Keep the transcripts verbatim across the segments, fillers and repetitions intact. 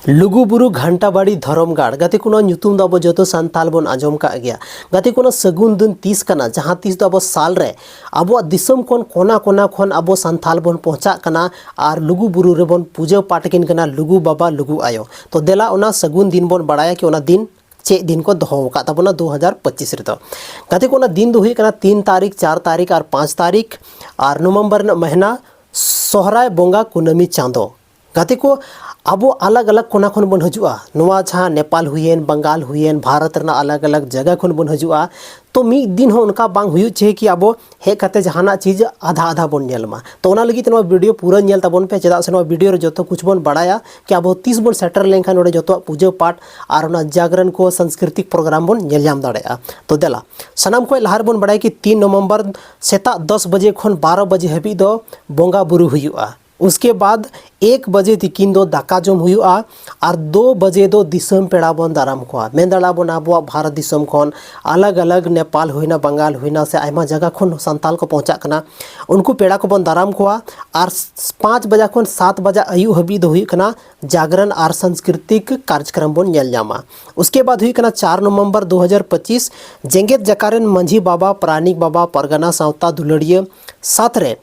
ᱞᱩᱜᱩᱵᱩᱨᱩ ᱜᱷᱟᱱᱴᱟᱵᱟᱲᱤ ᱫᱷᱚᱨᱚᱢ ᱜᱟᱲ᱾ ᱜᱟᱛᱮ ᱠᱚ, ᱱᱚᱣᱟ ᱧᱩᱛᱩᱢ ᱫᱚ ᱟᱵᱚ ᱡᱚᱛᱚ ᱥᱟᱱᱛᱟᱞ ᱵᱚᱱ ᱟᱸᱡᱚᱢ ᱠᱟᱜ ᱜᱮᱭᱟ᱾ ᱜᱟᱛᱮ ᱠᱚ, ᱱᱚᱣᱟ ᱥᱟᱹᱜᱩᱱ ᱫᱤᱱ ᱛᱤᱥ ᱠᱟᱱᱟ, ᱡᱟᱦᱟᱸ ᱛᱤᱥ ᱫᱚ ᱟᱵᱚ ᱥᱟᱞ ᱨᱮ ᱟᱵᱚᱣᱟᱜ ᱫᱤᱥᱚᱢ ᱠᱷᱚᱱ ᱠᱚᱱᱟ ᱠᱚᱱᱟ ᱠᱷᱚᱱ ᱟᱵᱚ ᱥᱟᱱᱛᱟᱞ ᱵᱚᱱ ᱯᱚᱦᱪᱟᱜ ᱠᱟᱱᱟ ᱟᱨ ᱞᱩᱜᱩ ᱵᱩᱨᱩ ᱨᱮᱵᱚᱱ ᱯᱩᱡᱟᱹ ᱯᱟᱴ ᱟᱹᱠᱤᱱ ᱠᱟᱱᱟ ᱞᱩᱜᱩ ᱵᱟᱵᱟ, ᱞᱩᱜᱩ ᱟᱭᱳ᱾ ᱛᱚ ᱫᱮᱞᱟ, ᱚᱱᱟ ᱥᱟᱹᱜᱩᱱ ᱫᱤᱱ ᱵᱚᱱ ᱵᱟᱲᱟᱭᱟ ᱠᱤ ᱚᱱᱟ ᱫᱤᱱ ᱪᱮᱫ ᱫᱤᱱ ᱠᱚ ᱫᱚᱦᱚ ᱟᱠᱟᱫ ᱛᱟᱵᱚᱱᱟ ᱫᱩ ᱦᱟᱡᱟᱨ ᱯᱚᱸᱪᱤᱥ ᱨᱮᱫᱚ᱾ ᱜᱟᱛᱮ ᱠᱚ, ᱚᱱᱟ ᱫᱤᱱ ᱫᱚ ᱦᱩᱭᱩᱜ ᱠᱟᱱᱟ ᱛᱤᱱ ᱛᱟᱹᱨᱤᱠᱷ, ᱪᱟᱨ ᱛᱟᱹᱨᱤᱠᱷ ᱟᱨ ᱯᱟᱸᱪ ᱛᱟᱹᱨᱤᱠᱷ ᱟᱨ ᱱᱚᱵᱷᱮᱢᱵᱚᱨ ᱨᱮᱱᱟᱜ ᱢᱟᱹᱦᱱᱟᱹ ᱥᱚᱦᱨᱟᱭ ᱵᱚᱸᱜᱟ ᱠᱩᱱᱟᱹᱢᱤ ᱪᱟᱸᱫᱚ᱾ ᱜᱟᱛᱮ ᱠᱚ, ᱟᱵᱚ ᱟᱞᱟᱜᱽ ᱟᱞᱟᱜᱽ ᱠᱚᱱᱟ ᱠᱷᱚᱱ ᱵᱚᱱ ᱦᱤᱡᱩᱜᱼᱟ᱾ ᱱᱚᱣᱟ ᱡᱟᱦᱟᱸ ᱱᱮᱯᱟᱞ ᱦᱩᱭᱮᱱ, ᱵᱟᱝᱜᱟᱞ ᱦᱩᱭᱮᱱ, ᱵᱷᱟᱨᱚᱛ ᱨᱮᱱᱟᱜ ᱟᱞᱟᱜᱽ ᱟᱞᱟᱜᱽ ᱡᱟᱭᱜᱟ ᱠᱷᱚᱱ ᱵᱚᱱ ᱦᱤᱡᱩᱜᱼᱟ᱾ ᱛᱚ ᱢᱤᱫ ᱫᱤᱱ ᱦᱚᱸ ᱚᱱᱠᱟ ᱵᱟᱝ ᱦᱩᱭᱩᱜ ᱪᱟᱹᱦᱤ ᱠᱤ ᱟᱵᱚ ᱦᱮᱡ ᱠᱟᱛᱮ ᱡᱟᱦᱟᱱᱟᱜ ᱪᱤᱡᱽ ᱟᱫᱷᱟ ᱟᱫᱷᱟ ᱵᱚᱱ ᱧᱮᱞ ᱢᱟ᱾ ᱛᱚ ᱚᱱᱟ ᱞᱟᱹᱜᱤᱫ ᱛᱮ ᱱᱚᱣᱟ ᱵᱷᱤᱰᱤᱭᱳ ᱯᱩᱨᱟᱹ ᱧᱮᱞ ᱛᱟᱵᱚᱱ ᱯᱮ, ᱪᱮᱫᱟᱜ ᱥᱮ ᱱᱚᱣᱟ ᱵᱷᱤᱰᱤᱭᱳ ᱨᱮ ᱡᱚᱛᱚ ᱠᱩᱪ ᱵᱚᱱ ᱵᱟᱲᱟᱭᱟ ᱠᱤ ᱟᱵᱚ ᱛᱤᱥ ᱵᱚᱱ ᱥᱮᱴᱮᱨ ᱞᱮᱱᱠᱷᱟᱱ ᱱᱚᱰᱮ ᱡᱚᱛᱚᱣᱟᱜ ᱯᱩᱡᱟᱹ ᱯᱟᱴ ᱟᱨ ᱚᱱᱟ ᱡᱟᱜᱽᱨᱚᱱ ᱠᱚ ᱥᱟᱝᱥᱠᱨᱤᱛᱤᱠ ᱯᱨᱳᱜᱨᱟᱢ ᱵᱚᱱ ᱧᱮᱞ ᱧᱟᱢ ᱫᱟᱲᱮᱭᱟᱜᱼᱟ᱾ ᱛᱚ ᱫᱮᱞᱟ, ᱥᱟᱱᱟᱢ ᱠᱷᱚᱱ ᱞᱟᱦᱟ ᱨᱮᱵᱚᱱ ᱵᱟᱲᱟᱭᱟ ᱠᱤ ᱛᱤᱱ ᱱᱚᱵᱷᱮᱢᱵᱚᱨ ᱥᱮᱛᱟᱜ ᱫᱚᱥ ᱵᱟᱡᱮ ᱠᱷᱚᱱ ᱵᱟᱨᱚ ᱵᱟᱡᱮ ᱦᱟᱹᱵᱤᱡ ᱫᱚ ᱵᱚᱸᱜᱟ ᱵᱩᱨᱩ ᱦᱩᱭᱩᱜᱼᱟ᱾ ᱩᱥᱠᱮ ᱵᱟᱫ ᱮᱠ ᱵᱟᱡᱮ ᱛᱤᱠᱤᱱ ᱫᱚ ᱫᱟᱠᱟ ᱡᱚᱢ ᱦᱩᱭᱩᱜᱼᱟ ᱟᱨ ᱫᱩ ᱵᱟᱡᱮ ᱫᱚ ᱫᱤᱥᱚᱢ ᱯᱮᱲᱟ ᱵᱚᱱ ᱫᱟᱨᱟᱢ ᱠᱚᱣᱟ᱾ ᱢᱮᱱ ᱫᱟᱲᱮᱭᱟᱜᱼᱟ ᱵᱚᱱ ᱟᱵᱚᱣᱟᱜ ᱵᱷᱟᱨᱚᱛ ᱫᱤᱥᱚᱢ ᱠᱷᱚᱱ ᱟᱞᱟᱜᱽ ᱟᱞᱟᱜᱽ, ᱱᱮᱯᱟᱞ ᱦᱩᱭᱱᱟ, ᱵᱟᱝᱜᱟᱞ ᱦᱩᱭᱱᱟ, ᱥᱮ ᱟᱭᱢᱟ ᱡᱟᱭᱜᱟ ᱠᱷᱚᱱ ᱥᱟᱱᱛᱟᱞ ᱠᱚ ᱯᱚᱦᱪᱟᱜ ᱠᱟᱱᱟ, ᱩᱱᱠᱩ ᱯᱮᱲᱟ ᱠᱚᱵᱚᱱ ᱫᱟᱨᱟᱢ ᱠᱚᱣᱟ᱾ ᱟᱨ ᱯᱟᱸᱪ ᱵᱟᱡᱟ ᱠᱷᱚᱱ ᱥᱟᱛ ᱵᱟᱡᱟ ᱟᱹᱭᱩᱵ ᱦᱟᱹᱵᱤᱡ ᱫᱚ ᱦᱩᱭᱩᱜ ᱠᱟᱱᱟ ᱡᱟᱜᱽᱨᱚᱱ ᱟᱨ ᱥᱟᱝᱥᱠᱨᱤᱛᱤᱠ ᱠᱟᱨᱡᱚᱠᱨᱚᱢ ᱵᱚᱱ ᱧᱮᱞ ᱧᱟᱢᱟ᱾ ᱩᱥᱠᱮ ᱵᱟᱫ ᱦᱩᱭᱩᱜ ᱠᱟᱱᱟ ᱪᱟᱨ ᱱᱚᱵᱷᱮᱢᱵᱚᱨ ᱫᱩ ᱦᱟᱡᱟᱨ ᱯᱚᱸᱪᱤᱥ, ᱡᱮᱜᱮᱛ ᱡᱟᱠᱟᱛ ᱨᱮᱱ ᱢᱟᱹᱡᱷᱤ ᱵᱟᱵᱟ, ᱯᱟᱨᱟᱱᱤᱠ ᱵᱟᱵᱟ, ᱯᱟᱨᱜᱟᱱᱟ ᱥᱟᱶᱛᱟ ᱫᱩᱞᱟᱹᱲᱤᱭᱟᱹ ᱥᱟᱛ ᱨᱮ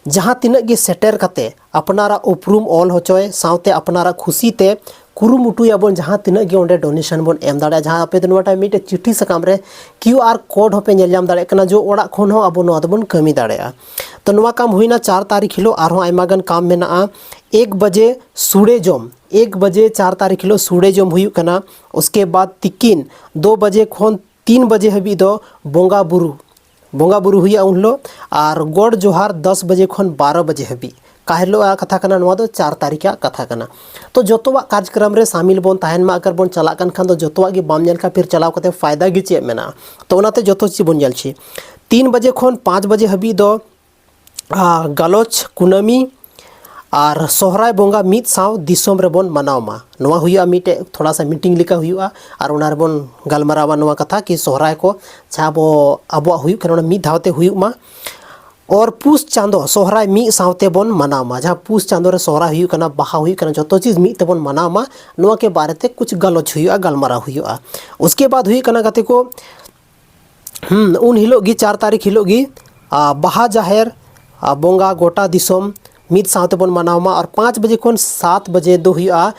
ᱡᱟᱦᱟᱸ ᱛᱤᱱᱟᱹᱜ ᱜᱮ ᱥᱮᱴᱮᱨ ᱠᱟᱛᱮ ᱟᱯᱱᱟᱨᱟᱜ ᱩᱯᱨᱩᱢ ᱚᱞ ᱦᱚᱪᱚᱭ ᱥᱟᱶᱛᱮ ᱟᱯᱱᱟᱨᱟᱜ ᱠᱷᱩᱥᱤ ᱛᱮ ᱠᱩᱨᱩᱢᱩᱴᱩᱭᱟᱵᱚᱱ, ᱡᱟᱦᱟᱸ ᱛᱤᱱᱟᱹᱜ ᱜᱮ ᱚᱸᱰᱮ ᱰᱳᱱᱮᱥᱚᱱ ᱵᱚᱱ ᱮᱢ ᱫᱟᱲᱮᱭᱟᱜᱼᱟ᱾ ᱡᱟᱦᱟᱸ ᱟᱯᱮ ᱫᱚ ᱱᱚᱣᱟᱴᱟᱜ ᱢᱤᱫᱴᱮᱡ ᱪᱤᱴᱷᱤ ᱥᱟᱠᱟᱢ ᱨᱮ ᱠᱤᱭᱩ ᱟᱨ ᱠᱳᱰ ᱦᱚᱸᱯᱮ ᱧᱮᱞ ᱧᱟᱢ ᱫᱟᱲᱮᱭᱟᱜ ᱠᱟᱱᱟ, ᱡᱮ ᱚᱲᱟᱜ ᱠᱷᱚᱱ ᱦᱚᱸ ᱟᱵᱚ ᱱᱚᱣᱟ ᱫᱚᱵᱚᱱ ᱠᱟᱹᱢᱤ ᱫᱟᱲᱮᱭᱟᱜᱼᱟ᱾ ᱛᱚ ᱱᱚᱣᱟ ᱠᱟᱢ ᱦᱩᱭᱱᱟ ᱪᱟᱨ ᱛᱟᱹᱨᱤᱠᱷ ᱦᱤᱞᱳᱜ, ᱟᱨᱦᱚᱸ ᱟᱭᱢᱟ ᱜᱟᱱ ᱠᱟᱢ ᱢᱮᱱᱟᱜᱼᱟ᱾ ᱮᱠ ᱵᱟᱡᱮ ᱥᱩᱲᱮ ᱡᱚᱢ, ᱮᱠ ᱵᱟᱡᱮ ᱪᱟᱨ ᱛᱟᱹᱨᱤᱠᱷ ᱦᱤᱞᱳᱜ ᱥᱩᱲᱮ ᱡᱚᱢ ᱦᱩᱭᱩᱜ ᱠᱟᱱᱟ᱾ ᱩᱥᱠᱮ ᱵᱟᱫ ᱛᱤᱠᱤᱱ ᱫᱩ ᱵᱟᱡᱮ ᱠᱷᱚᱱ ᱛᱤᱱ ᱵᱟᱡᱮ ᱦᱟᱹᱵᱤᱡ ᱫᱚ ᱵᱚᱸᱜᱟ ᱵᱩᱨᱩ, ᱵᱚᱸᱜᱟ ᱵᱩᱨᱩ ᱦᱩᱭᱩᱜᱼᱟ ᱩᱱ ᱦᱤᱞᱳᱜ᱾ ᱟᱨ ᱜᱚᱰ ᱡᱚᱦᱟᱨ ᱫᱚᱥ ᱵᱟᱡᱮ ᱠᱷᱚᱱ ᱵᱟᱨᱚ ᱵᱟᱡᱮ ᱦᱟᱹᱵᱤᱡ᱾ ᱚᱠᱟ ᱦᱤᱞᱳᱜ ᱟᱜ ᱠᱟᱛᱷᱟ ᱠᱟᱱᱟ? ᱱᱚᱣᱟ ᱫᱚ ᱪᱟᱨ ᱛᱟᱹᱨᱤᱠᱷ ᱟᱜ ᱠᱟᱛᱷᱟ ᱠᱟᱱᱟ᱾ ᱛᱚ ᱡᱚᱛᱚᱣᱟᱜ ᱠᱟᱨᱡᱚᱠᱨᱚᱢ ᱨᱮ ᱥᱟᱢᱤᱞ ᱵᱚᱱ ᱛᱟᱦᱮᱱ ᱢᱟ᱾ ᱟᱜᱟᱨ ᱵᱚᱱ ᱪᱟᱞᱟᱜ ᱠᱟᱱ ᱠᱷᱟᱱ ᱫᱚ ᱡᱚᱛᱚᱣᱟᱜ ᱜᱮ ᱵᱟᱢ ᱧᱮᱞ ᱠᱷᱟᱱ ᱯᱷᱤᱨ ᱪᱟᱞᱟᱣ ᱠᱟᱛᱮ ᱯᱷᱟᱭᱫᱟ ᱜᱮ ᱪᱮᱫ ᱢᱮᱱᱟᱜᱼᱟ? ᱛᱚ ᱚᱱᱟᱛᱮ ᱡᱚᱛᱚ ᱪᱤᱡᱽ ᱵᱚᱱ ᱧᱮᱞ ᱪᱮ᱾ ᱛᱤᱱ ᱵᱟᱡᱮ ᱠᱷᱚᱱ ᱯᱟᱸᱪ ᱵᱟᱡᱮ ᱦᱟᱹᱵᱤᱡ ᱫᱚ ᱟᱨ ᱜᱟᱞᱚᱪ, ᱠᱩᱱᱟᱹᱢᱤ ᱟᱨ ᱥᱚᱦᱨᱟᱭ ᱵᱚᱸᱜᱟ ᱢᱤᱫ ᱥᱟᱶ ᱫᱤᱥᱚᱢ ᱨᱮᱵᱚᱱ ᱢᱟᱱᱟᱣ ᱢᱟ᱾ ᱱᱚᱣᱟ ᱦᱩᱭᱩᱜᱼᱟ ᱢᱤᱫᱴᱮᱡ ᱛᱷᱚᱲᱟ ᱥᱟ ᱢᱤᱴᱤᱝ ᱞᱮᱠᱟ ᱦᱩᱭᱩᱜᱼᱟ, ᱟᱨ ᱚᱱᱟ ᱨᱮᱵᱚᱱ ᱜᱟᱞᱢᱟᱨᱟᱣᱟ ᱱᱚᱣᱟ ᱠᱟᱛᱷᱟ ᱠᱤ ᱥᱚᱦᱨᱟᱭ ᱠᱚ ᱡᱟᱦᱟᱸ ᱟᱵᱚ, ᱟᱵᱚᱣᱟᱜ ᱦᱩᱭᱩᱜ ᱠᱟᱱᱟ, ᱚᱱᱟ ᱢᱤᱫ ᱫᱷᱟᱣ ᱛᱮ ᱦᱩᱭᱩᱜ ᱢᱟ᱾ ᱚᱨ ᱯᱩᱥ ᱪᱟᱸᱫᱚ ᱥᱚᱦᱨᱟᱭ ᱢᱤᱫ ᱥᱟᱶᱛᱮ ᱵᱚᱱ ᱢᱟᱱᱟᱣ ᱢᱟ᱾ ᱡᱟᱦᱟᱸ ᱯᱩᱥ ᱪᱟᱸᱫᱚ ᱨᱮ ᱥᱚᱦᱨᱟᱭ ᱦᱩᱭᱩᱜ ᱠᱟᱱᱟ, ᱵᱟᱦᱟ ᱦᱩᱭᱩᱜ ᱠᱟᱱᱟ, ᱡᱚᱛᱚ ᱪᱤᱡᱽ ᱢᱤᱫ ᱛᱮᱵᱚᱱ ᱢᱟᱱᱟᱣ ᱢᱟ, ᱱᱚᱣᱟ ᱠᱮ ᱵᱟᱨᱮ ᱛᱮ ᱠᱩᱪ ᱜᱟᱞᱚᱪ ᱦᱩᱭᱩᱜᱼᱟ, ᱜᱟᱞᱢᱟᱨᱟᱣ ᱦᱩᱭᱩᱜᱼᱟ᱾ ᱩᱥᱠᱮ ᱵᱟᱫ ᱦᱩᱭᱩᱜ ᱠᱟᱱᱟ ᱜᱟᱛᱮ ᱠᱚ, ᱦᱩᱸ, ᱩᱱ ᱦᱤᱞᱳᱜ ᱜᱮ, ᱪᱟᱨ ᱛᱟᱹᱨᱤᱠᱷ ᱦᱤᱞᱳᱜ ᱜᱮ, ᱟ, ᱵᱟᱦᱟ ᱡᱟᱦᱮᱨ, ᱟ, ᱵᱚᱸᱜᱟ ᱜᱚᱴᱟ ᱫᱤᱥᱚᱢ ᱢᱤᱫ ᱥᱟᱶ ᱛᱮᱵᱚᱱ ᱢᱟᱱᱟᱣ ᱢᱟ᱾ ᱟᱨ ᱯᱟᱸᱪ ᱵᱟᱡᱮ ᱠᱷᱚᱱ ᱥᱟᱛ ᱵᱟᱡᱮ ᱫᱚ ᱦᱩᱭᱩᱜᱼᱟ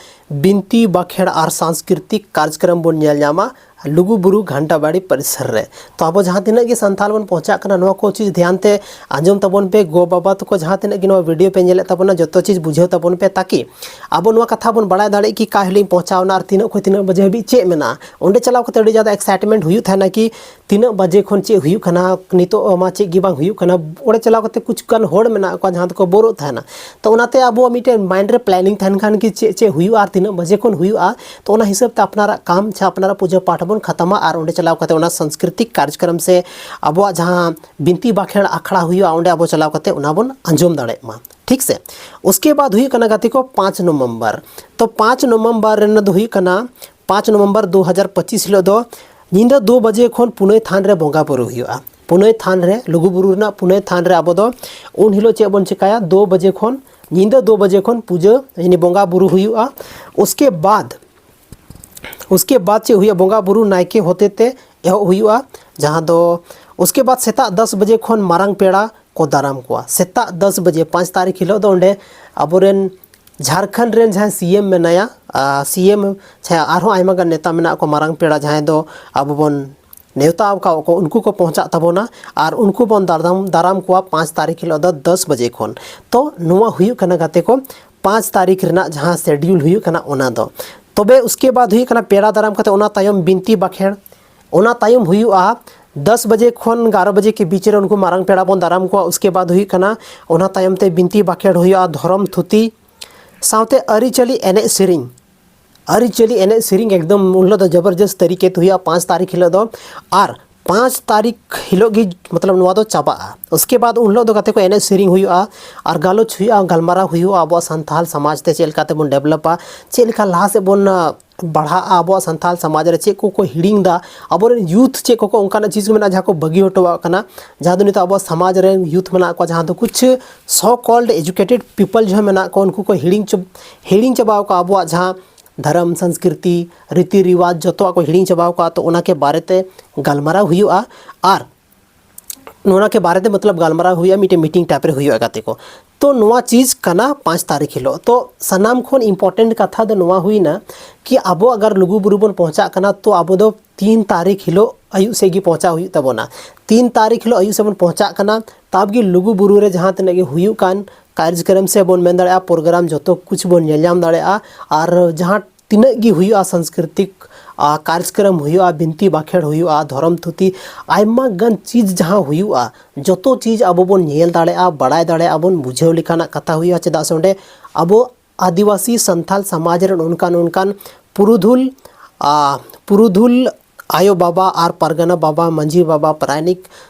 ᱵᱤᱱᱛᱤ ᱵᱟᱠᱷᱮᱲ ᱟᱨ ᱥᱟᱝᱥᱠᱨᱤᱛᱤᱠ ᱠᱟᱨᱡᱚᱠᱨᱚᱢ ᱵᱚᱱ ᱧᱮᱞ ᱧᱟᱢᱟ ᱞᱩᱜᱩ ᱵᱩᱨᱩ ᱜᱷᱟᱱᱴᱟ ᱵᱟᱲᱤ ᱯᱚᱨᱤᱥᱚᱨ ᱨᱮ᱾ ᱛᱚ ᱟᱵᱚ ᱡᱟᱦᱟᱸ ᱛᱤᱱᱟᱹᱜ ᱜᱮ ᱥᱟᱱᱛᱟᱲ ᱵᱚᱱ ᱯᱚᱦᱪᱟᱜ ᱠᱟᱱᱟ, ᱱᱚᱣᱟ ᱠᱚ ᱪᱤᱡᱽ ᱫᱷᱮᱭᱟᱱ ᱛᱮ ᱟᱸᱡᱚᱢ ᱛᱟᱵᱚᱱ ᱯᱮ᱾ ᱜᱚ ᱵᱟᱵᱟ ᱛᱟᱠᱚ ᱡᱟᱦᱟᱸ ᱛᱤᱱᱟᱹᱜ ᱜᱮ ᱱᱚᱣᱟ ᱵᱷᱤᱰᱤᱭᱳ ᱯᱮ ᱧᱮᱞᱮᱫ ᱛᱟᱵᱚᱱᱟ, ᱡᱚᱛᱚ ᱪᱤᱡᱽ ᱵᱩᱡᱷᱟᱹᱣ ᱛᱟᱵᱚᱱ ᱯᱮ, ᱛᱟᱠᱤ ᱟᱵᱚ ᱱᱚᱣᱟ ᱠᱟᱛᱷᱟ ᱵᱚᱱ ᱵᱟᱲᱟᱭ ᱫᱟᱲᱮᱭᱟᱜ ᱠᱤ ᱚᱠᱟ ᱦᱤᱞᱳᱜ ᱤᱧ ᱯᱚᱦᱪᱟᱣᱱᱟ ᱟᱨ ᱛᱤᱱᱟᱹᱜ ᱠᱷᱚᱱ ᱛᱤᱱᱟᱹᱜ ᱵᱟᱡᱮ ᱦᱟᱹᱵᱤᱡ ᱪᱮᱫ ᱢᱮᱱᱟᱜᱼᱟ᱾ ᱚᱸᱰᱮ ᱪᱟᱞᱟᱣ ᱠᱟᱛᱮ ᱟᱹᱰᱤ ᱡᱟᱫᱟ ᱮᱠᱥᱟᱭᱤᱴᱢᱮᱱᱴ ᱦᱩᱭᱩᱜ ᱛᱟᱦᱮᱱᱟ ᱠᱤ ᱛᱤᱱᱟᱹᱜ ᱵᱟᱡᱮ ᱠᱷᱚᱱ ᱪᱮᱫ ᱦᱩᱭᱩᱜ ᱠᱟᱱᱟ, ᱱᱤᱛᱚᱜ ᱢᱟ ᱪᱮᱫ ᱜᱮ ᱵᱟᱝ ᱦᱩᱭᱩᱜ ᱠᱟᱱᱟ᱾ ᱚᱸᱰᱮ ᱪᱟᱞᱟᱣ ᱠᱟᱛᱮ ᱠᱩᱪ ᱜᱟᱱ ᱦᱚᱲ ᱢᱮᱱᱟᱜ ᱠᱚᱣᱟ ᱡᱟᱦᱟᱸ ᱫᱚᱠᱚ ᱵᱳᱨᱚᱜ ᱛᱟᱦᱮᱱᱟ᱾ ᱛᱚ ᱚᱱᱟᱛᱮ ᱟᱵᱚᱣᱟᱜ ᱢᱤᱫᱴᱮᱱ ᱢᱟᱭᱤᱱᱰ ᱨᱮ ᱯᱞᱮᱱᱤᱝ ᱛᱟᱦᱮᱱ ᱠᱷᱟᱱ ᱠᱤ ᱪᱮᱫ ᱪᱮᱫ ᱦᱩᱭᱩᱜᱼᱟ ᱟᱨ ᱛᱤᱱᱟᱹᱜ ᱵᱟᱡᱮ ᱠᱷᱚᱱ ᱦᱩᱭᱩᱜᱼᱟ, ᱛᱚ ᱚᱱᱟ ᱦᱤᱥᱟᱹᱵ ᱛᱮ ᱟᱯᱱᱟᱨᱟᱜ ᱠᱟᱢ ᱥᱮ ᱟᱯᱱᱟᱨᱟᱜ ᱯᱩᱡᱟᱹ ᱯᱟᱴ ᱵᱚᱱ ᱠᱷᱟᱛᱟᱢᱟ ᱟᱨ ᱚᱸᱰᱮ ᱪᱟᱞᱟᱣ ᱠᱟᱛᱮ ᱚᱱᱟ ᱥᱟᱝᱥᱠᱨᱤᱛᱤᱠ ᱠᱟᱨᱡᱚᱠᱨᱚᱢ ᱥᱮ ᱟᱵᱚᱣᱟᱜ ᱡᱟᱦᱟᱸ ᱵᱤᱱᱛᱤ ᱵᱟᱠᱷᱮᱲ ᱟᱠᱷᱲᱟ ᱦᱩᱭᱩᱜᱼᱟ, ᱚᱸᱰᱮ ᱟᱵᱚ ᱪᱟᱞᱟᱣ ᱠᱟᱛᱮ ᱚᱱᱟ ᱵᱚᱱ ᱟᱸᱡᱚᱢ ᱫᱟᱲᱮᱭᱟᱜ ᱢᱟ᱾ ᱴᱷᱤᱠ ᱥᱮ? ᱩᱥᱠᱮ ᱵᱟᱫ ᱦᱩᱭᱩᱜ ᱠᱟᱱᱟ ᱜᱟᱛᱮ ᱠᱚ ᱯᱟᱸᱪ ᱱᱚᱵᱷᱮᱢᱵᱚᱨ᱾ ᱛᱚ ᱯᱟᱸᱪ ᱱᱚᱵᱷᱮᱢᱵᱚᱨ ᱨᱮᱱᱟᱜ ᱫᱚ ᱦᱩᱭᱩᱜ ᱠᱟᱱᱟ ᱯᱟᱸᱪ ᱱᱚᱵᱷᱮᱢᱵᱚᱨ ᱫᱩ ᱦᱟᱡᱟᱨ ᱯᱚᱸᱪᱤᱥ ᱦᱤᱞᱳᱜ ᱫᱚ ᱧᱤᱫᱟᱹ ᱫᱩ ᱵᱟᱡᱮ ᱠᱷᱚᱱ ᱯᱩᱱᱟᱹᱭ ᱛᱷᱟᱱ ᱨᱮ ᱵᱚᱸᱜᱟ ᱵᱩᱨᱩ ᱦᱩᱭᱩᱜᱼᱟ᱾ ᱯᱩᱱᱟᱹᱭ ᱛᱷᱟᱱ ᱨᱮ, ᱞᱩᱜᱩ ᱵᱩᱨᱩ ᱨᱮᱱᱟᱜ ᱯᱩᱱᱟᱹᱭ ᱛᱷᱟᱱ ᱨᱮ ᱟᱵᱚ ᱫᱚ ᱩᱱ ᱦᱤᱞᱳᱜ ᱪᱮᱫ ᱵᱚᱱ ᱪᱮᱠᱟᱭᱟ? ᱫᱩ ᱵᱟᱡᱮ ᱠᱷᱚᱱ, ᱧᱤᱫᱟᱹ ᱫᱩ ᱵᱟᱡᱮ ᱠᱷᱚᱱ ᱯᱩᱡᱟᱹ, ᱭᱟᱱᱤ ᱵᱚᱸᱜᱟ ᱵᱩᱨᱩ ᱦᱩᱭᱩᱜᱼᱟ᱾ ᱩᱥᱠᱮ ᱵᱟᱫ, ᱩᱥᱠᱮ ᱵᱟᱫ ᱪᱮᱫ ᱦᱩᱭᱩᱜᱼᱟ? ᱵᱚᱸᱜᱟ ᱵᱩᱨᱩ ᱱᱟᱭᱠᱮ ᱦᱚᱛᱮ ᱛᱮ ᱮᱦᱚᱵ ᱦᱩᱭᱩᱜᱼᱟ, ᱡᱟᱦᱟᱸ ᱫᱚ ᱩᱥᱠᱮ ᱵᱟᱫ ᱥᱮᱛᱟᱜ ᱫᱚᱥ ᱵᱟᱡᱮ ᱠᱷᱚᱱ ᱢᱟᱨᱟᱝ ᱯᱮᱲᱟ ᱠᱚ ᱫᱟᱨᱟᱢ ᱠᱚᱣᱟ᱾ ᱥᱮᱛᱟᱜ ᱫᱚᱥ ᱵᱟᱡᱮ, ᱯᱟᱸᱪ ᱛᱟᱹᱨᱤᱠᱷ ᱦᱤᱞᱳᱜ ᱫᱚ ᱚᱸᱰᱮ ᱟᱵᱚᱨᱮᱱ ᱡᱷᱟᱲᱠᱷᱚᱸᱰ ᱨᱮᱱ ᱡᱟᱦᱟᱸᱭ ᱥᱤ ᱮᱢ ᱢᱮᱱᱟᱭᱟ, ᱟᱨ ᱥᱤ ᱮᱢ ᱪᱷᱟᱭᱟ ᱟᱨᱦᱚᱸ ᱟᱭᱢᱟ ᱜᱟᱱ ᱱᱮᱛᱟ ᱢᱮᱱᱟᱜ ᱠᱚᱣᱟ, ᱢᱟᱨᱟᱝ ᱯᱮᱲᱟ ᱡᱟᱦᱟᱸᱭ ᱫᱚ ᱟᱵᱚ ᱵᱚᱱ ᱱᱮᱣᱛᱟ ᱟᱠᱟᱫ ᱠᱚ, ᱩᱱᱠᱩ ᱠᱚ ᱯᱚᱦᱪᱟᱜ ᱛᱟᱵᱚᱱᱟ ᱟᱨ ᱩᱱᱠᱩ ᱵᱚᱱ ᱫᱟᱨᱟᱢ, ᱫᱟᱨᱟᱢ ᱠᱚᱣᱟ ᱯᱟᱸᱪ ᱛᱟᱹᱨᱤᱠᱷ ᱦᱤᱞᱳᱜ ᱫᱚ ᱫᱚᱥ ᱵᱟᱡᱮ ᱠᱷᱚᱱ᱾ ᱛᱚ ᱱᱚᱣᱟ ᱦᱩᱭᱩᱜ ᱠᱟᱱᱟ ᱜᱟᱛᱮ ᱠᱚ ᱯᱟᱸᱪ ᱛᱟᱹᱨᱤᱠᱷ ᱨᱮᱱᱟᱜ ᱡᱟᱦᱟᱸ ᱥᱮᱰᱤᱭᱩᱞ ᱦᱩᱭᱩᱜ ᱠᱟᱱᱟ ᱚᱱᱟ ᱫᱚ᱾ ᱛᱚᱵᱮ ᱩᱥᱠᱮ ᱵᱟᱫ ᱦᱩᱭᱩᱜ ᱠᱟᱱᱟ ᱯᱮᱲᱟ ᱫᱟᱨᱟᱢ ᱠᱟᱛᱮ, ᱚᱱᱟ ᱛᱟᱭᱚᱢ ᱵᱤᱱᱛᱤ ᱵᱟᱠᱷᱮᱲ, ᱚᱱᱟ ᱛᱟᱭᱚᱢ ᱦᱩᱭᱩᱜᱼᱟ ᱫᱚᱥ ᱵᱟᱡᱮ ᱠᱷᱚᱱ ᱮᱜᱟᱨᱚ ᱵᱟᱡᱮ ᱠᱮ ᱵᱤᱪ ᱨᱮ ᱩᱱᱠᱩ ᱢᱟᱨᱟᱝ ᱯᱮᱲᱟ ᱵᱚᱱ ᱫᱟᱨᱟᱢ ᱠᱚᱣᱟ᱾ ᱩᱥᱠᱮ ᱵᱟᱫ ᱦᱩᱭᱩᱜ ᱠᱟᱱᱟ ᱚᱱᱟ ᱛᱟᱭᱚᱢ ᱛᱮ ᱵᱤᱱᱛᱤ ᱵᱟᱠᱷᱮᱲ ᱦᱩᱭᱩᱜᱼᱟ, ᱫᱷᱚᱨᱚᱢ ᱛᱷᱩᱛᱤ ᱥᱟᱶᱛᱮ ᱟᱹᱨᱤᱪᱟᱹᱞᱤ ᱮᱱᱮᱡ ᱥᱮᱨᱮᱧ᱾ ᱟᱹᱨᱤᱪᱟᱹᱞᱤ ᱮᱱᱮᱡ ᱥᱮᱨᱮᱧ ᱮᱠᱫᱚᱢ ᱩᱱ ᱦᱤᱞᱳᱜ ᱫᱚ ᱡᱚᱵᱚᱨᱡᱚᱥᱛ ᱛᱟᱹᱨᱤᱠᱟ ᱛᱮ ᱦᱩᱭᱩᱜᱼᱟ ᱯᱟᱸᱪ ᱛᱟᱹᱨᱤᱠᱷ ᱦᱤᱞᱳᱜ ᱫᱚ᱾ ᱟᱨ ᱯᱟᱸᱪ ᱛᱟᱹᱨᱤᱠᱷ ᱦᱤᱞᱳᱜ ᱜᱮ ᱢᱚᱛᱞᱚᱵ ᱱᱚᱣᱟ ᱫᱚ ᱪᱟᱵᱟᱜᱼᱟ᱾ ᱩᱥᱠᱮ ᱵᱟᱫ ᱩᱱ ᱦᱤᱞᱳᱜ ᱫᱚ ᱜᱟᱛᱮ ᱠᱚ ᱮᱱᱮᱡ ᱥᱮᱨᱮᱧ ᱦᱩᱭᱩᱜᱼᱟ ᱟᱨ ᱜᱟᱞᱚᱪ ᱦᱩᱭᱩᱜᱼᱟ, ᱜᱟᱞᱢᱟᱨᱟᱣ ᱦᱩᱭᱩᱜᱼᱟ ᱟᱵᱚᱣᱟᱜ ᱥᱟᱱᱛᱟᱲ ᱥᱚᱢᱟᱡᱽ ᱛᱮ ᱪᱮᱫ ᱞᱮᱠᱟ ᱛᱮᱵᱚᱱ ᱰᱮᱵᱷᱞᱚᱯᱟ, ᱪᱮᱫ ᱞᱮᱠᱟ ᱞᱟᱦᱟ ᱥᱮᱫ ᱵᱚᱱ, ᱟ, ᱵᱟᱲᱦᱟᱜᱼᱟ ᱟᱵᱚᱣᱟᱜ ᱥᱟᱱᱛᱟᱲ ᱥᱚᱢᱟᱡᱽ ᱨᱮ, ᱪᱮᱫ ᱠᱚᱠᱚ ᱦᱤᱲᱤᱧ ᱮᱫᱟ, ᱟᱵᱚᱨᱮᱱ ᱭᱩᱛᱷ ᱪᱮᱫ ᱠᱚᱠᱚ ᱚᱱᱠᱟᱱᱟᱜ ᱪᱤᱡᱽ ᱠᱚ ᱢᱮᱱᱟᱜᱼᱟ ᱡᱟᱦᱟᱸ ᱠᱚ ᱵᱟᱹᱜᱤ ᱦᱚᱴᱚᱣᱟᱜ ᱠᱟᱱᱟ, ᱡᱟᱦᱟᱸ ᱫᱚ ᱱᱤᱛᱚᱜ ᱟᱵᱚᱣᱟᱜ ᱥᱚᱢᱟᱡᱽ ᱨᱮᱱ ᱭᱩᱛᱷ ᱢᱮᱱᱟᱜ ᱠᱚᱣᱟ, ᱡᱟᱦᱟᱸ ᱫᱚ ᱠᱩᱪᱷ so called educated people ᱡᱟᱦᱟᱸ ᱢᱮᱱᱟᱜ ᱠᱚᱣᱟ, ᱩᱱᱠᱩ ᱠᱚ ᱦᱤᱲᱤᱧ ᱪᱟᱵ- ᱦᱤᱲᱤᱧ ᱪᱟᱵᱟᱣ ᱠᱟᱜᱼᱟ ᱟᱵᱚᱣᱟᱜ ᱡᱟᱦᱟᱸ ᱫᱷᱚᱨᱚᱢ, ᱥᱚᱝᱥᱠᱨᱤᱛᱤ, ᱨᱤᱛᱤ ᱨᱤᱣᱟᱡᱽ ᱡᱚᱛᱚᱣᱟᱜ ᱠᱚ ᱦᱤᱲᱤᱧ ᱪᱟᱵᱟᱣ ᱠᱟᱜᱼᱟ᱾ ᱛᱚ ᱚᱱᱟ ᱠᱮ ᱵᱟᱨᱮ ᱛᱮ ᱜᱟᱞᱢᱟᱨᱟᱣ ᱦᱩᱭᱩᱜᱼᱟ᱾ ᱟᱨ ᱱᱚᱣᱟ ᱠᱮ ᱵᱟᱨᱮ ᱛᱮ ᱢᱚᱛᱞᱚᱵ ᱜᱟᱞᱢᱟᱨᱟᱣ ᱦᱩᱭᱩᱜᱼᱟ, ᱢᱤᱫᱴᱮᱱ ᱢᱤᱴᱤᱝ ᱴᱟᱭᱤᱯ ᱨᱮ ᱦᱩᱭᱩᱜᱼᱟ ᱜᱟᱛᱮ ᱠᱚ᱾ ᱛᱚ ᱱᱚᱣᱟ ᱪᱤᱡᱽ ᱠᱟᱱᱟ ᱯᱟᱸᱪ ᱛᱟᱹᱨᱤᱠᱷ ᱦᱤᱞᱳᱜ᱾ ᱛᱚ ᱥᱟᱱᱟᱢ ᱠᱷᱚᱱ ᱤᱢᱯᱚᱨᱴᱮᱱᱴ ᱠᱟᱛᱷᱟ ᱫᱚ ᱱᱚᱣᱟ ᱦᱩᱭᱱᱟ ᱠᱤ ᱟᱵᱚ ᱟᱜᱟᱨ ᱞᱩᱜᱩ ᱵᱩᱨᱩ ᱵᱚᱱ ᱯᱚᱸᱦᱪᱟᱜ ᱠᱟᱱᱟ, ᱛᱚ ᱟᱵᱚ ᱫᱚ ᱛᱤᱱ ᱛᱟᱹᱨᱤᱠᱷ ᱦᱤᱞᱳᱜ ᱟᱹᱭᱩᱵ ᱥᱮᱫ ᱜᱮ ᱯᱚᱸᱦᱪᱟᱣ ᱦᱩᱭᱩᱜ ᱛᱟᱵᱚᱱᱟ᱾ ᱛᱤᱱ ᱛᱟᱹᱨᱤᱠᱷ ᱦᱤᱞᱳᱜ ᱟᱹᱭᱩᱵ ᱥᱮᱫ ᱵᱚᱱ ᱯᱚᱸᱦᱪᱟᱜ ᱠᱟᱱᱟ, ᱛᱟᱵ ᱜᱮ ᱞᱩᱜᱩ ᱵᱩᱨᱩ ᱨᱮ ᱡᱟᱦᱟᱸ ᱛᱤᱱᱟᱹᱜ ᱜᱮ ᱦᱩᱭᱩᱜ ᱠᱟᱱ ᱠᱟᱨᱡᱚᱠᱨᱚᱢ ᱥᱮ ᱵᱚᱱ ᱢᱮᱱ ᱫᱟᱲᱮᱭᱟᱜᱼᱟ ᱯᱨᱳᱜᱨᱟᱢ, ᱡᱚᱛᱚ ᱠᱩᱪ ᱵᱚᱱ ᱧᱮᱞ ᱧᱟᱢ ᱫᱟᱲᱮᱭᱟᱜᱼᱟ᱾ ᱟᱨ ᱡᱟᱦᱟᱸ ᱛᱤᱱᱟᱹᱜ ᱜᱮ ᱦᱩᱭᱩᱜᱼᱟ, ᱥᱟᱝᱥᱠᱨᱤᱛᱤᱠ ᱟᱨ ᱠᱟᱨᱡᱚᱠᱨᱚᱢ ᱦᱩᱭᱩᱜᱼᱟ, ᱵᱤᱱᱛᱤ ᱵᱟᱠᱷᱮᱲ ᱦᱩᱭᱩᱜᱼᱟ, ᱫᱷᱚᱨᱚᱢ ᱛᱷᱩᱛᱤ, ᱟᱭᱢᱟ ᱜᱟᱱ ᱪᱤᱡᱽ ᱡᱟᱦᱟᱸ ᱦᱩᱭᱩᱜᱼᱟ, ᱡᱚᱛᱚ ᱪᱤᱡᱽ ᱟᱵᱚ ᱵᱚᱱ ᱧᱮᱞ ᱫᱟᱲᱮᱭᱟᱜᱼᱟ, ᱵᱟᱲᱟᱭ ᱫᱟᱲᱮᱭᱟᱜᱼᱟ ᱵᱚᱱ, ᱵᱩᱡᱷᱟᱹᱣ ᱞᱮᱠᱟᱱᱟᱜ ᱠᱟᱛᱷᱟ ᱦᱩᱭᱩᱜᱼᱟ᱾ ᱪᱮᱫᱟᱜ ᱥᱮ ᱚᱸᱰᱮ ᱟᱵᱚ ᱟᱹᱫᱤᱵᱟᱹᱥᱤ ᱥᱟᱱᱛᱟᱞ ᱥᱚᱢᱟᱡᱽ ᱨᱮᱱ ᱚᱱᱠᱟᱱ ᱚᱱᱠᱟᱱ ᱯᱩᱨᱩᱫᱷᱩᱞ, ᱟᱨ ᱯᱩᱨᱩᱫᱷᱩᱞ ᱟᱭᱳ ᱵᱟᱵᱟ ᱟᱨ ᱯᱟᱨᱜᱟᱱᱟ ᱵᱟᱵᱟ, ᱢᱟᱹᱡᱷᱤ ᱵᱟᱵᱟ, ᱯᱟᱨᱟᱭᱱᱤᱠ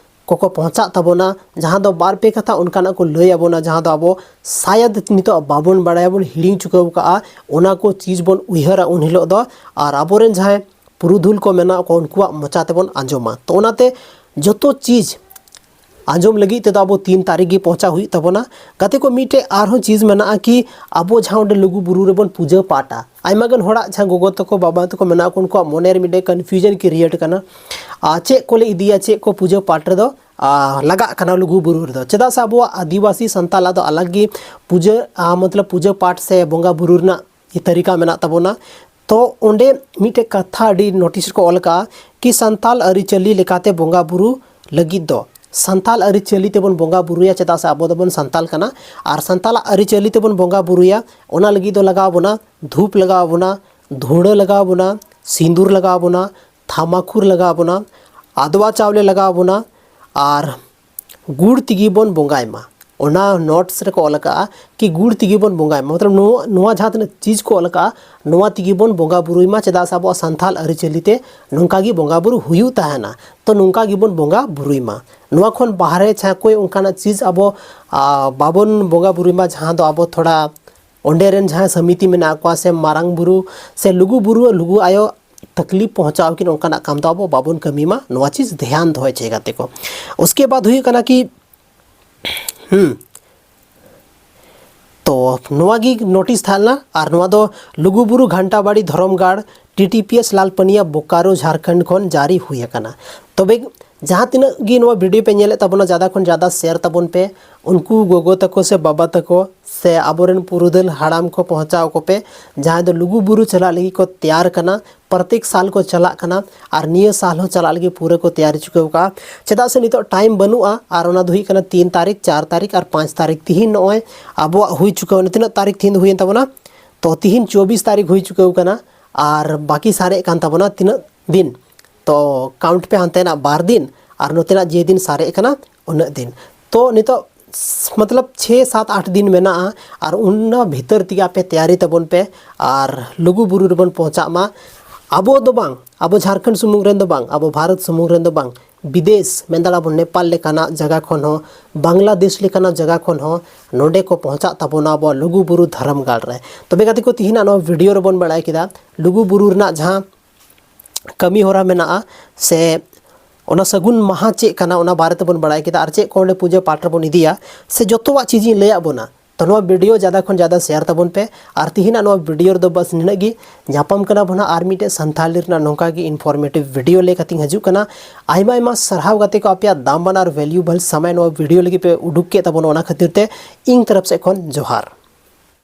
ᱠᱚᱠᱚ ᱯᱚᱸᱦᱪᱟᱜ ᱛᱟᱵᱚᱱᱟ, ᱡᱟᱦᱟᱸ ᱫᱚ ᱵᱟᱨ ᱯᱮ ᱠᱟᱛᱷᱟ ᱚᱱᱠᱟᱱᱟᱜ ᱠᱚ ᱞᱟᱹᱭ ᱟᱵᱚᱱᱟ, ᱡᱟᱦᱟᱸ ᱫᱚ ᱟᱵᱚ ᱥᱟᱭᱟᱫ ᱱᱤᱛᱚᱜ ᱵᱟᱵᱚᱱ ᱵᱟᱲᱟᱭᱟ, ᱵᱚᱱ ᱦᱤᱲᱤᱧ ᱪᱩᱠᱟᱹᱣ ᱠᱟᱜᱼᱟ᱾ ᱚᱱᱟ ᱠᱚ ᱪᱤᱡᱽ ᱵᱚᱱ ᱩᱭᱦᱟᱹᱨᱟ ᱩᱱ ᱦᱤᱞᱳᱜ ᱫᱚ, ᱟᱨ ᱟᱵᱚᱨᱮᱱ ᱡᱟᱦᱟᱸᱭ ᱯᱩᱨᱩᱫᱷᱩᱞ ᱠᱚ ᱢᱮᱱᱟᱜ ᱠᱚᱣᱟ ᱩᱱᱠᱩᱣᱟᱜ ᱢᱚᱪᱟ ᱛᱮᱵᱚᱱ ᱟᱸᱡᱚᱢᱟ᱾ ᱛᱚ ᱚᱱᱟᱛᱮ ᱡᱚᱛᱚ ᱪᱤᱡᱽ ᱟᱸᱡᱚᱢ ᱞᱟᱹᱜᱤᱫ ᱛᱮᱫᱚ ᱟᱵᱚ ᱛᱤᱱ ᱛᱟᱹᱨᱤᱠᱷ ᱜᱮ ᱯᱚᱸᱦᱪᱟᱣ ᱦᱩᱭᱩᱜ ᱛᱟᱵᱚᱱᱟ᱾ ᱜᱟᱛᱮ ᱠᱚ, ᱢᱤᱫᱴᱮᱡ ᱟᱨᱦᱚᱸ ᱪᱤᱡᱽ ᱢᱮᱱᱟᱜᱼᱟ ᱠᱤ ᱟᱵᱚ ᱡᱟᱦᱟᱸ ᱚᱸᱰᱮ ᱞᱩᱜᱩ ᱵᱩᱨᱩ ᱨᱮᱵᱚᱱ ᱯᱩᱡᱟᱹ ᱯᱟᱴᱟ, ᱟᱭᱢᱟ ᱜᱟᱱ ᱦᱚᱲᱟᱜ ᱡᱟᱦᱟᱸ ᱜᱚᱜᱚ ᱛᱟᱠᱚ ᱵᱟᱵᱟ ᱛᱟᱠᱚ ᱢᱮᱱᱟᱜ ᱠᱚ ᱩᱱᱠᱩᱣᱟᱜ ᱢᱚᱱᱮ ᱨᱮ ᱢᱤᱫᱴᱮᱡ ᱠᱚᱱᱯᱷᱤᱭᱩᱡᱚᱱ ᱠᱨᱤᱭᱮᱴ ᱠᱟᱱᱟ, ᱟᱨ ᱪᱮᱫ ᱠᱚᱞᱮ ᱤᱫᱤᱭᱟ, ᱪᱮᱫ ᱠᱚ ᱯᱩᱡᱟᱹ ᱯᱟᱴ ᱨᱮᱫᱚ ᱟᱨ ᱞᱟᱜᱟᱜ ᱠᱟᱱᱟ ᱞᱩᱜᱩ ᱵᱩᱨᱩ ᱨᱮᱫᱚ᱾ ᱪᱮᱫᱟᱜ ᱥᱮ ᱟᱵᱚᱣᱟᱜ ᱟᱹᱫᱤᱵᱟᱹᱥᱤ ᱥᱟᱱᱛᱟᱞᱟᱜ ᱫᱚ ᱟᱞᱟᱜᱽ ᱜᱮ ᱯᱩᱡᱟᱹ, ᱟᱨ ᱢᱚᱛᱞᱚᱵ ᱯᱩᱡᱟᱹ ᱯᱟᱴ ᱥᱮ ᱵᱚᱸᱜᱟ ᱵᱩᱨᱩ ᱨᱮᱱᱟᱜ ᱛᱟᱹᱨᱤᱠᱟ ᱢᱮᱱᱟᱜ ᱛᱟᱵᱚᱱᱟ᱾ ᱛᱚ ᱚᱸᱰᱮ ᱢᱤᱫᱴᱮᱡ ᱠᱟᱛᱷᱟ ᱟᱹᱰᱤ ᱱᱳᱴᱤᱥ ᱨᱮᱠᱚ ᱚᱞ ᱠᱟᱜᱼᱟ ᱠᱤ ᱥᱟᱱᱛᱟᱞ ᱟᱹᱨᱤᱪᱟᱹᱞᱤ ᱞᱮᱠᱟᱛᱮ ᱵᱚᱸᱜᱟ ᱵᱩᱨᱩ ᱞᱟᱹᱜᱤᱫ ᱫᱚ ᱥᱟᱱᱛᱟᱞ ᱟᱹᱨᱤᱪᱟᱹᱞᱤ ᱛᱮᱵᱚᱱ ᱵᱚᱸᱜᱟ ᱵᱩᱨᱩᱭᱟ, ᱪᱮᱫᱟᱜ ᱥᱮ ᱟᱵᱚ ᱫᱚᱵᱚᱱ ᱥᱟᱱᱛᱟᱞ ᱠᱟᱱᱟ᱾ ᱟᱨ ᱥᱟᱱᱛᱟᱞᱟᱜ ᱟᱹᱨᱤᱪᱟᱹᱞᱤ ᱛᱮᱵᱚᱱ ᱵᱚᱸᱜᱟ ᱵᱩᱨᱩᱭᱟ, ᱚᱱᱟ ᱞᱟᱹᱜᱤᱫ ᱫᱚ ᱞᱟᱜᱟᱣ ᱵᱚᱱᱟ ᱫᱷᱩᱯ, ᱞᱟᱜᱟᱣ ᱵᱚᱱᱟ ᱫᱷᱩᱲᱟᱹ, ᱞᱟᱜᱟᱣ ᱵᱚᱱᱟ ᱥᱤᱸᱫᱩᱨ, ᱞᱟᱜᱟᱣ ᱵᱚᱱᱟ ᱛᱷᱟᱢᱟᱠᱷᱩᱨ, ᱞᱟᱜᱟᱣ ᱵᱚᱱᱟ ᱟᱫᱽᱣᱟ ᱪᱟᱣᱞᱮ, ᱞᱟᱜᱟᱣ ᱵᱚᱱᱟ ᱟᱨ ᱜᱩᱲ ᱛᱮᱜᱮ ᱵᱚᱱ ᱵᱚᱸᱜᱟᱭ ᱢᱟ᱾ ᱚᱱᱟ ᱱᱳᱴᱥ ᱨᱮᱠᱚ ᱚᱞ ᱠᱟᱜᱼᱟ ᱠᱤ ᱜᱩᱲ ᱛᱮᱜᱮ ᱵᱚᱱ ᱵᱚᱸᱜᱟᱭ ᱢᱟ᱾ ᱢᱚᱛᱞᱚᱵ ᱱᱚᱣᱟ, ᱱᱚᱣᱟ ᱡᱟᱦᱟᱸ ᱛᱤᱱᱟᱹᱜ ᱪᱤᱡᱽ ᱠᱚ ᱚᱞ ᱠᱟᱜᱼᱟ, ᱱᱚᱣᱟ ᱛᱮᱜᱮ ᱵᱚᱱ ᱵᱚᱸᱜᱟ ᱵᱩᱨᱩᱭ ᱢᱟ, ᱪᱮᱫᱟᱜ ᱥᱮ ᱟᱵᱚᱣᱟᱜ ᱥᱟᱱᱛᱟᱞ ᱟᱹᱨᱤᱪᱟᱹᱞᱤ ᱛᱮ ᱱᱚᱝᱠᱟ ᱜᱮ ᱵᱚᱸᱜᱟ ᱵᱩᱨᱩ ᱦᱩᱭᱩᱜ ᱛᱟᱦᱮᱱᱟ᱾ ᱛᱚ ᱱᱚᱝᱠᱟ ᱜᱮᱵᱚᱱ ᱵᱚᱸᱜᱟ ᱵᱩᱨᱩᱭ ᱢᱟ᱾ ᱱᱚᱣᱟ ᱠᱷᱚᱱ ᱵᱟᱦᱨᱮ ᱡᱟᱦᱟᱸ ᱠᱚ ᱚᱱᱠᱟᱱᱟᱜ ᱪᱤᱡᱽ ᱟᱵᱚ, ᱟ, ᱵᱟᱵᱚᱱ ᱵᱚᱸᱜᱟ ᱵᱩᱨᱩᱭ ᱢᱟ, ᱡᱟᱦᱟᱸ ᱫᱚ ᱟᱵᱚ ᱛᱷᱚᱲᱟ ᱚᱸᱰᱮ ᱨᱮᱱ ᱡᱟᱦᱟᱸᱭ ᱥᱚᱢᱤᱛᱤ ᱢᱮᱱᱟᱜ ᱠᱚᱣᱟ, ᱥᱮ ᱢᱟᱨᱟᱝ ᱵᱩᱨᱩ ᱥᱮ ᱞᱩᱜᱩ ᱵᱩᱨᱩ ᱞᱩᱜᱩ ᱟᱭᱳ ᱛᱟᱠᱞᱤᱯ ᱯᱚᱦᱚᱸᱪᱟᱣ ᱠᱤᱱ, ᱚᱱᱠᱟᱱᱟᱜ ᱠᱟᱢ ᱫᱚ ᱟᱵᱚ ᱵᱟᱵᱚᱱ ᱠᱟᱹᱢᱤ ᱢᱟ᱾ ᱱᱚᱣᱟ ᱪᱤᱡᱽ ᱫᱷᱮᱭᱟᱱ ᱫᱚᱦᱚᱭ ᱪᱟᱹᱭ ᱜᱟᱛᱮ ᱠᱚ᱾ ᱩᱥᱠᱮ ᱵᱟᱫ ᱦᱩᱭᱩᱜ ᱠᱟᱱᱟ ᱠᱤ, ᱦᱩᱸ, ᱛᱚ ᱱᱚᱣᱟ ᱜᱮ ᱱᱳᱴᱤᱥ ᱛᱟᱦᱮᱸ ᱞᱮᱱᱟ᱾ ᱟᱨ ᱱᱚᱣᱟ ᱫᱚ Luguburu Ghantabari Dhoromgarh, T T P S Lalpania, Bokaro, Jharkhand ᱠᱷᱚᱱ ᱡᱟᱹᱨᱤ ᱦᱩᱭ ᱟᱠᱟᱱᱟ᱾ ᱛᱚᱵᱮ ᱡᱟᱦᱟᱸ ᱛᱤᱱᱟᱹᱜ ᱜᱮ ᱱᱚᱣᱟ ᱵᱷᱤᱰᱤᱭᱳ ᱯᱮ ᱧᱮᱞᱮᱫ ᱛᱟᱵᱚᱱᱟ, ᱡᱟᱫᱟ ᱠᱷᱚᱱ ᱡᱟᱫᱟ ᱥᱮᱭᱟᱨ ᱛᱟᱵᱚᱱ ᱯᱮ᱾ ᱩᱱᱠᱩ ᱜᱚᱜᱚ ᱛᱟᱠᱚ ᱥᱮ ᱵᱟᱵᱟ ᱛᱟᱠᱚ ᱥᱮ ᱟᱵᱚᱨᱮᱱ ᱯᱩᱨᱩᱫᱷᱩᱞ ᱦᱟᱲᱟᱢ ᱠᱚ ᱯᱚᱦᱚᱸᱪᱟᱣ ᱠᱚᱯᱮ, ᱡᱟᱦᱟᱸᱭ ᱫᱚ ᱞᱩᱜᱩ ᱵᱩᱨᱩ ᱪᱟᱞᱟᱜ ᱞᱟᱹᱜᱤᱫ ᱠᱚ ᱛᱮᱭᱟᱨ ᱠᱟᱱᱟ, ᱯᱨᱚᱛᱮᱠ ᱥᱟᱞ ᱠᱚ ᱪᱟᱞᱟᱜ ᱠᱟᱱᱟ, ᱟᱨ ᱱᱤᱭᱟᱹ ᱥᱟᱞ ᱦᱚᱸ ᱪᱟᱞᱟᱜ ᱞᱟᱹᱜᱤᱫ ᱯᱩᱨᱟᱹ ᱠᱚ ᱛᱮᱭᱟᱨᱤ ᱪᱩᱠᱟᱹᱣ ᱠᱟᱜᱼᱟ᱾ ᱪᱮᱫᱟᱜ ᱥᱮ ᱱᱤᱛᱚᱜ ᱴᱟᱭᱤᱢ ᱵᱟᱹᱱᱩᱜᱼᱟ, ᱟᱨ ᱚᱱᱟ ᱫᱚ ᱦᱩᱭᱩᱜ ᱠᱟᱱᱟ ᱛᱤᱱ ᱛᱟᱹᱨᱤᱠᱷ, ᱪᱟᱨ ᱛᱟᱹᱨᱤᱠᱷ ᱟᱨ ᱯᱟᱸᱪ ᱛᱟᱹᱨᱤᱠᱷ᱾ ᱛᱤᱦᱤᱧ ᱱᱚᱜᱼᱚᱭ ᱟᱵᱚᱣᱟᱜ ᱦᱩᱭ ᱪᱩᱠᱟᱹᱣ ᱮᱱᱟ, ᱛᱤᱱᱟᱹᱜ ᱛᱟᱹᱨᱤᱠᱷ ᱛᱤᱦᱤᱧ ᱫᱚ ᱦᱩᱭᱮᱱ ᱛᱟᱵᱚᱱᱟ? ᱛᱚ ᱛᱤᱦᱤᱧ ᱪᱚᱵᱵᱤᱥ ᱛᱟᱹᱨᱤᱠᱷ ᱦᱩᱭ ᱪᱩᱠᱟᱹᱣ ᱠᱟᱱᱟ, ᱟᱨ ᱵᱟᱹᱠᱤ ᱥᱟᱨᱮᱡ ᱠᱟᱱ ᱛᱟᱵᱚᱱᱟ ᱛᱤᱱᱟᱹᱜ ᱫᱤᱱ? ᱛᱚ ᱠᱟᱣᱩᱱᱴ ᱯᱮ, ᱦᱟᱱᱛᱮᱱᱟᱜ ᱵᱟᱨ ᱫᱤᱱ ᱟᱨ ᱱᱚᱛᱮᱱᱟᱜ ᱡᱮ ᱫᱤᱱ ᱥᱟᱨᱮᱡ ᱠᱟᱱᱟ ᱩᱱᱟᱹᱜ ᱫᱤᱱ᱾ ᱛᱚ ᱱᱤᱛᱚᱜ ᱢᱚᱛᱞᱚᱵ ᱪᱷᱮ ᱥᱟᱛ ᱟᱴ ᱫᱤᱱ ᱢᱮᱱᱟᱜᱼᱟ, ᱟᱨ ᱚᱱᱟ ᱵᱷᱤᱛᱟᱹᱨ ᱛᱮᱜᱮ ᱟᱯᱮ ᱛᱮᱭᱟᱨᱤ ᱛᱟᱵᱚᱱ ᱯᱮ ᱟᱨ ᱞᱩᱜᱩ ᱵᱩᱨᱩ ᱨᱮᱵᱚᱱ ᱯᱚᱦᱚᱸᱪᱟᱜ ᱢᱟ᱾ ᱟᱵᱚ ᱫᱚ ᱵᱟᱝ, ᱟᱵᱚ ᱡᱷᱟᱲᱠᱷᱚᱸᱰ ᱥᱩᱢᱩᱝ ᱨᱮᱱ ᱫᱚ ᱵᱟᱝ, ᱟᱵᱚ ᱵᱷᱟᱨᱚᱛ ᱥᱩᱢᱩᱝ ᱨᱮᱱ ᱫᱚ ᱵᱟᱝ, ᱵᱤᱫᱮᱥ ᱢᱮᱱ ᱫᱟᱲᱮᱭᱟᱜᱼᱟ ᱵᱚᱱ, ᱱᱮᱯᱟᱞ ᱞᱮᱠᱟᱱᱟᱜ ᱡᱟᱭᱜᱟ ᱠᱷᱚᱱ ᱦᱚᱸ, ᱵᱟᱝᱞᱟᱫᱮᱥ ᱞᱮᱠᱟᱱᱟᱜ ᱡᱟᱭᱜᱟ ᱠᱷᱚᱱ ᱦᱚᱸ ᱱᱚᱰᱮ ᱠᱚ ᱯᱚᱦᱚᱸᱪᱟᱜ ᱛᱟᱵᱚᱱᱟ ᱟᱵᱚᱣᱟᱜ ᱞᱩᱜᱩ ᱵᱩᱨᱩ ᱫᱷᱚᱨᱚᱢ ᱜᱟᱲ ᱨᱮ᱾ ᱛᱚᱵᱮ ᱜᱟᱛᱮ ᱠᱚ, ᱛᱤᱦᱤᱧᱟᱜ ᱱᱚᱣᱟ ᱵᱷᱤᱰᱤᱭᱳ ᱨᱮᱵᱚᱱ ᱵᱟᱲᱟᱭ ᱠᱮᱫᱟ ᱞᱩᱜᱩ ᱵᱩᱨᱩ ᱨᱮᱱᱟᱜ ᱡᱟᱦᱟᱸ ᱠᱟᱹᱢᱤ ᱦᱚᱨᱟ ᱢᱮᱱᱟᱜᱼᱟ, ᱥᱮ ᱚᱱᱟ ᱥᱟᱹᱜᱩᱱ ᱢᱟᱦᱟ ᱪᱮᱫ ᱠᱟᱱᱟ, ᱚᱱᱟ ᱵᱟᱨᱮ ᱛᱮᱵᱚᱱ ᱵᱟᱲᱟᱭ ᱠᱮᱫᱟ, ᱟᱨ ᱪᱮᱫ ᱠᱚ ᱚᱸᱰᱮ ᱯᱩᱡᱟᱹ ᱯᱟᱴ ᱨᱮᱵᱚᱱ ᱤᱫᱤᱭᱟ, ᱥᱮ ᱡᱚᱛᱚᱣᱟᱜ ᱪᱤᱡᱽ ᱤᱧ ᱞᱟᱹᱭᱟᱫ ᱵᱚᱱᱟ᱾ ᱛᱚ ᱱᱚᱣᱟ ᱵᱷᱤᱰᱤᱭᱳ ᱡᱟᱫᱟ ᱠᱷᱚᱱ ᱡᱟᱫᱟ ᱥᱮᱭᱟᱨ ᱛᱟᱵᱚᱱ ᱯᱮ᱾ ᱟᱨ ᱛᱤᱦᱤᱧᱟᱜ ᱱᱚᱣᱟ ᱵᱷᱤᱰᱤᱭᱳ ᱨᱮᱫᱚ ᱵᱟᱥ ᱱᱤᱱᱟᱹᱜ ᱜᱮ᱾ ᱧᱟᱯᱟᱢ ᱠᱟᱱᱟ ᱵᱚᱱ ᱦᱟᱸᱜ ᱟᱨ ᱢᱤᱫᱴᱮᱡ ᱥᱟᱱᱛᱷᱟᱞᱤ ᱨᱮᱱᱟᱜ ᱱᱚᱝᱠᱟ ᱜᱮ ᱤᱱᱯᱷᱚᱨᱢᱮᱴᱤᱵᱷ ᱵᱷᱤᱰᱤᱭᱳ ᱞᱟᱹᱭ ᱠᱟᱛᱮᱧ ᱦᱤᱡᱩᱜ ᱠᱟᱱᱟ᱾ ᱟᱭᱢᱟ ᱟᱭᱢᱟ ᱥᱟᱨᱦᱟᱣ ᱜᱟᱛᱮ ᱠᱚ, ᱟᱯᱮᱭᱟᱜ ᱫᱟᱢᱟᱱ ᱟᱨ ᱵᱷᱮᱞᱩᱵᱚᱞ ᱥᱚᱢᱚᱭ ᱱᱚᱣᱟ ᱵᱷᱤᱰᱤᱭᱳ ᱞᱟᱹᱜᱤᱫ ᱯᱮ ᱩᱰᱩᱠ ᱠᱮᱫ ᱛᱟᱵᱚᱱᱟ, ᱚᱱᱟ ᱠᱷᱟᱹᱛᱤᱨ ᱛᱮ ᱤᱧ ᱛᱚᱨᱚᱯ ᱥᱮᱫ ᱠᱷᱚᱱ ᱡᱚᱦᱟᱨ᱾